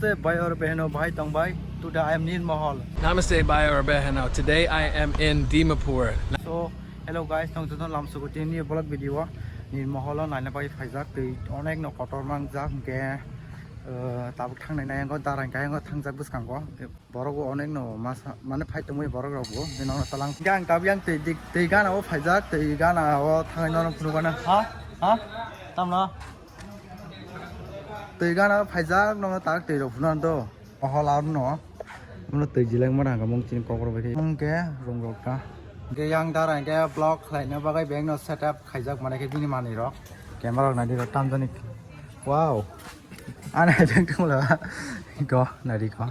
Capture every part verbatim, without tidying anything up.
Namaste bhai aur behno, bhai tong bhai. Today I am Nirmahal. Namaste bhai aur behno. Today I am in Dimapur. So, hello guys, tong joto lamsugo tini vlog video. Nirmahal naina pai phaijak, tei onek no kotor mangjak, hingke, eh, tabuk thangnai nai, darang khe thangjak bwskango. Borok bo onek no masa, mane, fight tongmani borok rok bo, bini ulo talang. Yang tab yang twi, twi, twi gana o phaijak, twi gana o thangai no phunukgana. Ha? Ha? Tamno? Twi gana o phaijak, no tak twi rok phunukgana do. Ohol arno. Uno twi jileng mara hangka mung chini kokro bai khe. Mung khe rung rok ta. Ge yang dara ge block khlai na bagai beng no setup khaijak mane khe bini manwi rok. Camera rok nai di rok tamjani. Wow. Ana jeng tong la. Go nai di go.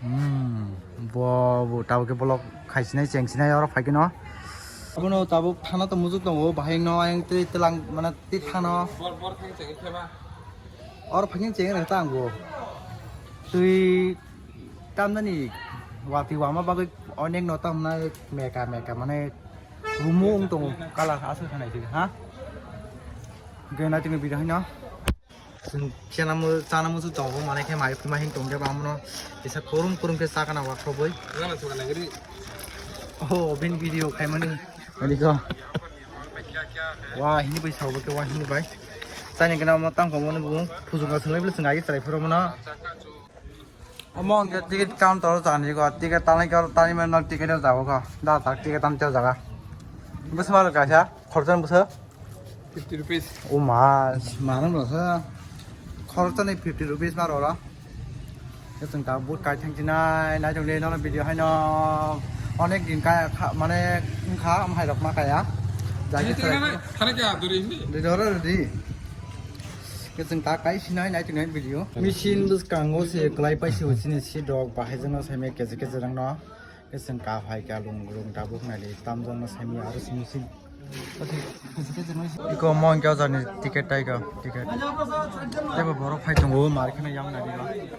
Hmm, bo, bo tabuk khe bolok khaisinai chengsinai oro phai kheno. Abono tabuk thana to muchuk tongo, bahai no ayang twi tlang mane twi thano. Bor, bor phai cheng khe ba. Oro phai cheng rang ta ang bo. Twi tamnani watwi wama bagwi onek no tamnai meka meka mane rumo wng tongo colour aswk khanai se ha. Gena tini video haino. Chwng chana mu, chana muchung tongo, mane khe mai phima hin tongde ba, amono kisa kurum kurum khe chakana wakhobwi. Nana chukana giri. Oh, bini video khaimani. Ani ko. Wa hini bai sabo ke wa hini bai. Tani kana mo tang ko mo bu phujung ka sungai bele sungai chwrai phoro mono. Omo hwnkhe ticket counter o jani go, ticket tanai khe oro tanai mano, ticket o jago kha. Da tak ticket tamcha jaga. Bwswk ma kaisa, khoroksa bwswk? Fifty rupees. O ma, mano no sa. Khoroksa ni fifty rupees ma rora. Ke chwng ta but kai thang chinai, nai thang le nono video haino. Onek din kaya kha, mane wngkha, amhai rok ma kaya. Jagi thana kya duri hindi? Duri duri. Ke chwng ta kai sinai nai tongnai video. Machine bwskango se kwlai paisi o chini si dok bahai jano saimai keje keje rang no. Ke chwng ka phai ka lung lung tabuk nai li tam jano saimai aro simi si. Iko mo hwnkhe o jani ticket tai ka ticket. Tebo borok phai tongo mar kheno yang nai ri.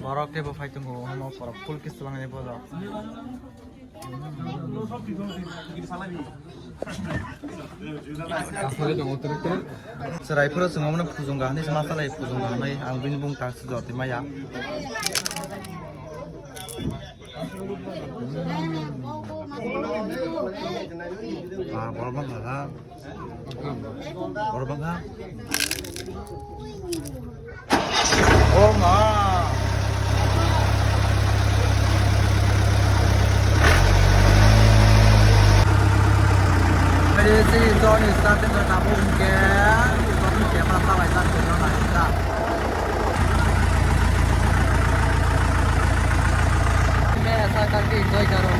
Borok tebo phai tongo hamo borok full kis lang ni bojak. Chwrai phuru chwng omono phujung kahani se ma salai phujung kahani ang bini bung tak se jotwi maya. Ah, borok bangkha ha. Borok bangkha. Oh ma. Pwede si Johnny starting na tabuk hingke, tabuk hingke ma salai tak ko na hingka. Me asa kaki enjoy karo.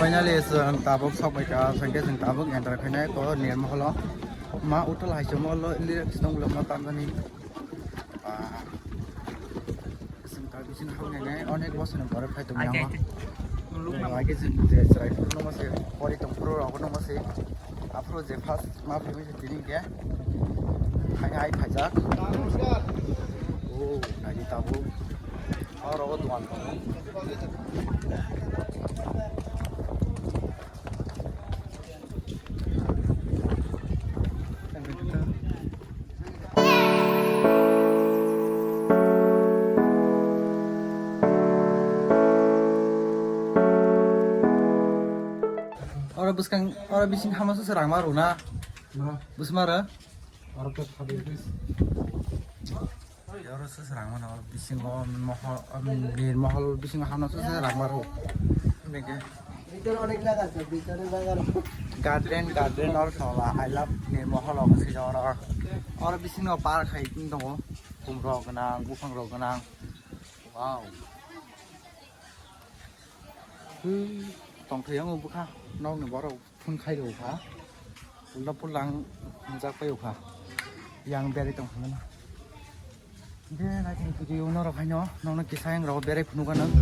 Finally, chwng tabuk sokbaikha, hwnkhe chwng tabuk enter khainai ko Nirmahal o. Ma hotel hai se mo lyrics tong lo ma tamjani. Ah, chwng ta bising hao nai nai, onek bosor ni pore phai tong yang. Lagi chwng je chwrai phuru no se, pori tong phuru rok no se. Aphuru je first ma phai se tini ke. Hai hai phaijak. Oh, nai di tabuk. Oro o dogan tongo. Oro bwskang, oro bising hama se rang ma rw na. Bwsma rw. Oro khe phabi. Oro se srang mano, bisingo mohol, um, Nirmahal bisingo hano se srang maro. Beke. ভিতরে অনেক জায়গা আছে, ভিতরে জায়গা আছে। Garden, garden or sola, I love Nirmahal, obo se oro. Oro bisingo park hai tongo, khum rok gwnang, buphang rok gwnang. Wow. Hmm. Tongthai ang bwkha, nokni borok phone khai rw kha. Pulo pulang jak pai kha. Yang berai tong phano. De naithok video norok haino nokno kisa yang rw berai phunukha nang.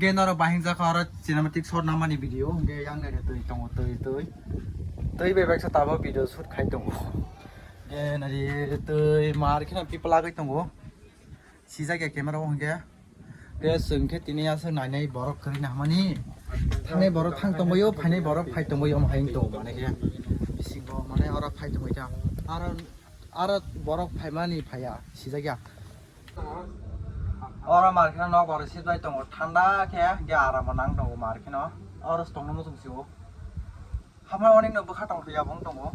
Hingke norok bahing jakha oro cinematic shot namani video, hingke yang nai twi tongo, twi, twi. Twi bebak sa tabok video shoot khai tongo. Hingke nari twi mar kheno people agwi tongo. Sijak ya camera o hingke. Hingke chwng khe tini aswk nainai borok kwrwi na hamani. Thangnai borok thang tongbaio, phainai borok phai tongbaio, omo hai wng tongo mane khe. Bisingo mane oro phai tongbai kha. Aro, aro borok phaimani phaiya, sijak ya. Oro mar kheno nokbar sijai tongo, thanda khe, hingke aram nang tongo mar kheno. Oro se tongno muchung sio. Hamya onek no bwkha tong thaya bong tongo.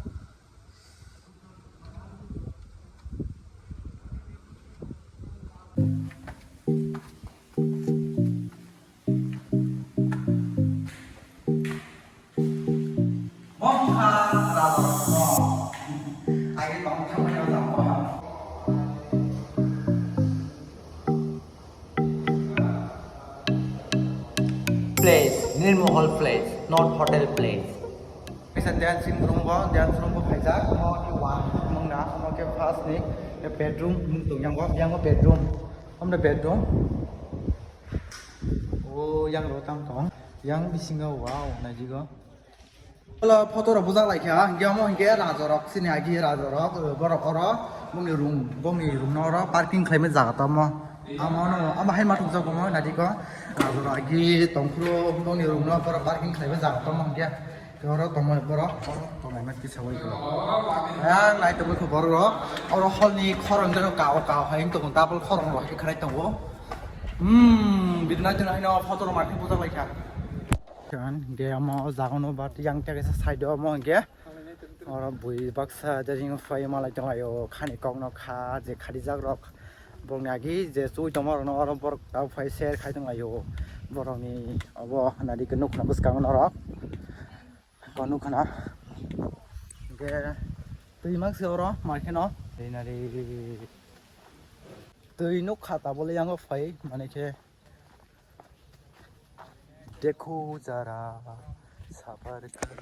Place, Nirmohol Place, not hotel place. Kaisa dancing room bo, dance room bo khaijak. Omo khe one mung na, omo khe first ni bedroom mung tong yang bo, yang bo bedroom. Omo bedroom. O yang ro tang tong. Yang bisingo wow, naijigo. Wala photo rok bujak lai kha, hingke omo hingke raja rok, sini agi raja rok, eh, borok oro, bongni room, bongni room no oro parking khlaima jaga tamo. Amo no, amo hai mathok jago mo, nadi ko, raja rok agi tongphuru, bongni room no borok parking khlaima jaga tamo hingke, oro tongma borok, oro tonglaima kisa bai ko. Yang nai tongwi ko borok rok, oro hall ni khorang gano kao kao hai tong double khorang rok hai khanai tongo. Hmm, bidna tong hai no photo rok ma khe bujak lai kha. Kan ge amo o jaga no bat yang te kaisa side o amo hingke oro bui baksa jajing phai malai tong ayo khani kok no kha je khadi jak rok bong ni agi je chui tong rok no oro borok ta phai share khai tong ayo borok ni obo nadi ke nuk na bwskang norok ko nuk khana ge twi mak se oro mai kheno twi nari twi nuk kha ta bole yang phai mane khe. Dekho jara sabar kar.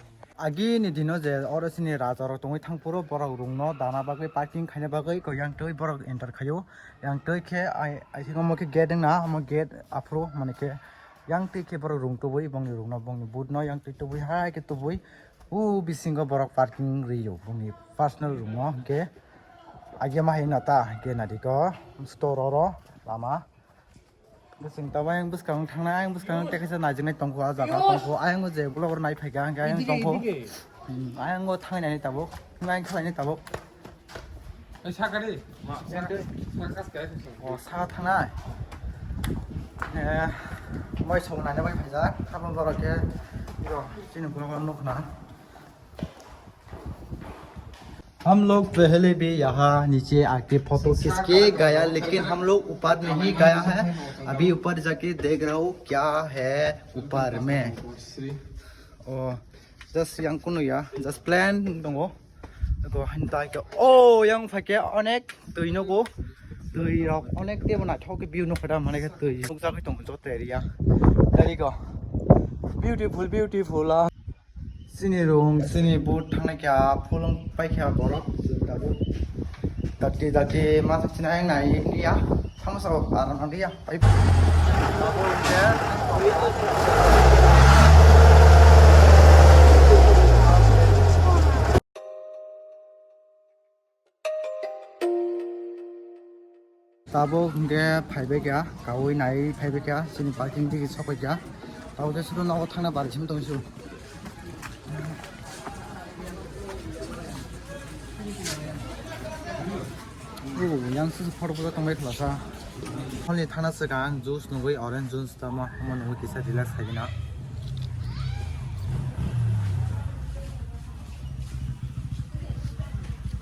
Agi ni dino je oro sini raja rok tongwi thang phuru borok room no dana bagwi parking khaina bagwi ko yang twi borok enter khaio. Yang twi khe ai, ai thik omo khe gate wngna, omo gate aphuru mane khe yang twi khe borok room tubui bongni room no bongni boot no yang twi tubui hai khe tubui. O bisingo borok parking rio bongni personal room no hwnkhe agi ma hai nata hwnkhe nadiko store oro lama. Bwswng tabuk ayang bwskang thangnai, ayang bwskang tei kaisa naijiknai tongkho, ah jaga tongkho. Ayang o je vlog rok nai phaikha, hwnkhe ayang tongkho. Hmm, ayang o thangnai nai tabuk, ayang khlainai tabuk. Ai, sakari. O, saka thangnai. Eh, moi song naina bai phaijak, habang borok khe, iro, chini vlog rok nukna. हम लोग पहले भी यहाँ नीचे आके फोटो खींच के गया, लेकिन हम लोग ऊपर नहीं गया है। अभी ऊपर जाके देख रहा हूँ क्या है ऊपर में। Oh, just yang kuno ya, just plan dong. Go hantai ke. Oh, yang pakai onek tui nogo. Tui rok onek tebo naithok khe view nukha da mane khe tui nukjagwi tongo joto area. There you go. Beautiful, beautiful, ah. Chini room, chini boat thangna kya phulung pai kya borok tabuk. Dati dati ma chini ayang nai ya. Thang sa aram nang ya. Pai. Tabuk hwnkhe phaibai kha, kaui nai phaibai kha, chini parking tigi sokbai kha. Tabuk khe sudu nogo thangna bari simi tongwi su. Yang susu photo photo tongbai khlasa. Hwnwi thangna swkang juice nugwi, orange juice tamo, omo nugwi kisa relax khaigwna.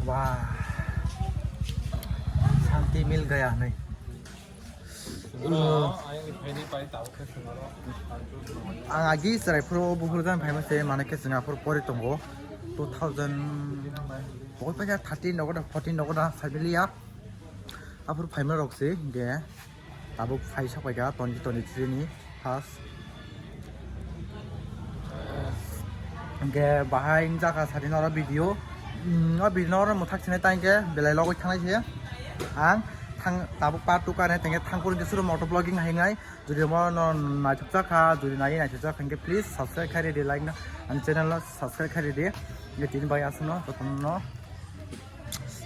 Wah. Shanti mil gaya hwnwi. Ang agi chwrai phuru buphuru jani phaima se, mane khe chwng aphuru pori tongo two thousand, boi paisa thirteen rogo da, fourteen rogo da, familia. Aphuru phaima rok se, ge tabuk phai sak paikha twenty twenty-three ni first. Hingke bahai wngjakha sari noro video. Mm, o video noro mwthak sinai ta hingke belai logoi thangnai se. Ang thang tabuk part two kane tengke thangkuru hingke suru moto vlogging hai ngai. Jodi mo no naithok jakha, jodi nai naithok jakha hingke please subscribe khai ridi, like no, ani channel no subscribe khai ridi. Hingke tini bai aswk no, jotono no.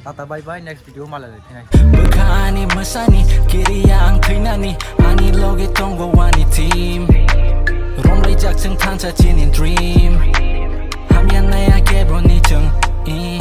Tata bye bye, next video malai lai phinai. Bwkha ani mwsani, kiriya ang thwinani, ani loge tongo ani team. Romlaijak chwng thansa chini dream. Hamya naya kebo ni chwng, eh.